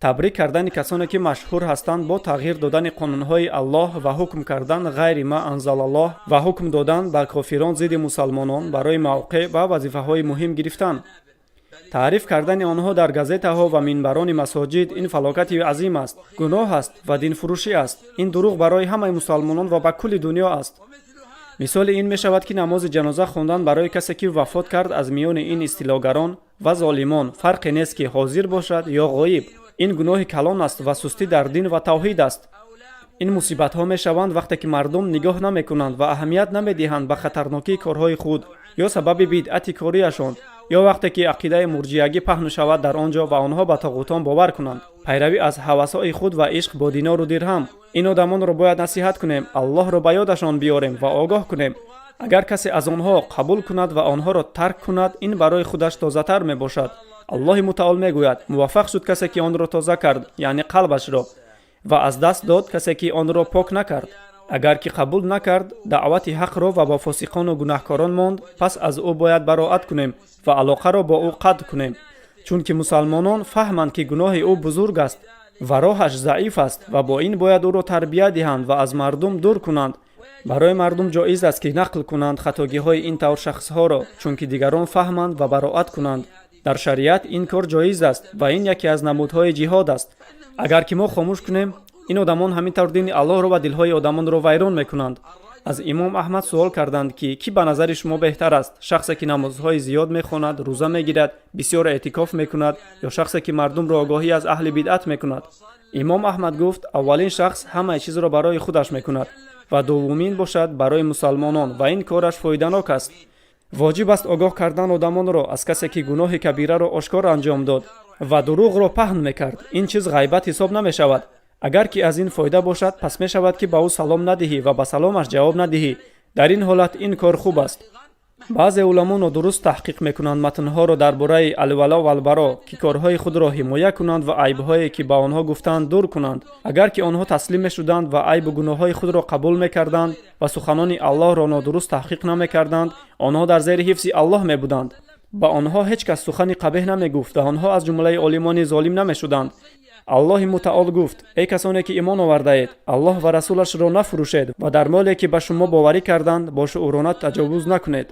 Табрик кардани касоне, ки машҳур ҳастанд бо тағйир додани қонунҳои Аллоҳ ва ҳукм кардан ғайри ма анзалаллоҳ ва ҳукм додан ба кофирон зидди мусалмонон, барои мавқеъ ва вазифаҳои муҳим гирифтан, таъриф кардани онҳо дар газетаҳо ва минбарони масоҷид, ин фалокати азим аст, гуноҳ аст ва динфурӯшӣ аст. Ин дурӯғ барои ҳамаи мусалмонон ва ба кулли дунё аст. Мисоли ин мешавад, ки намози ҷаноза хондан барои касе, ки вафот кард аз миёни ин истилогарон ва золимон, фарқе нест, ки ҳозир бошад ё ғоиб, ин гуноҳи калон аст ва сустӣ дар дин ва тавҳид аст. Ин мусибатҳо мешаванд, вақте ки мардум нигоҳ намекунанд ва аҳамият намедиҳанд ба хатарнокии корҳои худ ё сабаби бидъати кориашон, ё вақте ки ақидаи мурҷиягӣ паҳн шавад дар он ҷо ва онҳо ба тоғутон бовар кунанд, пайравӣ аз ҳавасҳои худ ва ишқ бо динору дирҳам. Ин одамонро бояд насиҳат кунем, Аллоҳро ба ёдашон биёрем ва огоҳ кунем. Агар касе аз онҳо қабул кунад ва онҳоро тарк кунад, ин барои худаш тозатар мебошад. Аллоҳи мутаол мегӯяд: «Муваффақ шуд касе, ки онро тоза кард, яъне қалбашро, ва аз даст дод касе, ки онро пок накард». Агар ки қабул накард даъвати ҳақро ва бо фосиқону гунаҳкорон монд, пас аз ӯ бояд бароат кунем ва алоқаро бо ӯ қатъ кунем, чунки мусалмонон фаҳманд, ки гуноҳи ӯ бузург аст ва роҳаш заиф аст ва бо ин бояд ӯро тарбия диҳанд ва аз мардум дур кунанд. Барои мардум ҷоиз аст, ки нақл кунанд хатогиҳои ин тавр шахсҳоро, чунки дигарон фаҳманд ва бароат кунанд. Дар шариат ин кор ҷоиз аст ва ин яке аз намудҳои ҷиҳод аст. Агар ки мо хомӯш кунем, ин одамон ҳамин тавр дини Аллоҳро ва дилҳои одамонро вайрон мекунанд. Аз имом Аҳмад суол карданд, ки кӣ ба назари шумо беҳтар аст: шахсе, ки намозҳои зиёд мехонад, рӯза мегирад, бисёр эътикоф мекунад, ё шахсе, ки мардумро огоҳӣ аз аҳли бидъат мекунад? Имом Аҳмад гуфт: «Аввалин шахс ҳамаи чизро барои худаш мекунад ва дуввумин бошад барои мусалмонон ва ин кораш фоиданок аст». Воҷиб аст огоҳ кардан одамонро аз касе, ки гуноҳи кабираро ошкор анҷом дод ва дурӯғро паҳн мекард. Ин чиз ғайбат ҳисоб намешавад. Агар ки аз ин фоида бошад, пас мешавад, ки ба ӯ салом надиҳӣ ва ба саломаш ҷавоб надиҳӣ. Дар ин ҳолат ин кор хуб аст. Баъзе уламо нодуруст таҳқиқ мекунанд матнҳоро дар бораи алвало валбаро, ки корҳои худро ҳимоя кунанд ва айбҳое, ки ба онҳо гуфтаанд, дур кунанд. Агар ки онҳо таслим мешуданд ва айбу гуноҳҳои худро қабул мекарданд ва суханони Аллоҳро нодуруст таҳқиқ намекарданд, онҳо дар зери ҳифзи Аллоҳ мебуданд, ба онҳо ҳеҷ кас сухани қабеҳ намегуфт ва онҳо аз ҷумлаи олимони золим намешуданд. Аллоҳи мутаол гуфт: «Эй касоне, ки имон овардаед, Аллоҳ ва расулашро нафурӯшед ва дар моле, ки ба шумо боварӣ карданд, бошуурона таҷовуз накунед».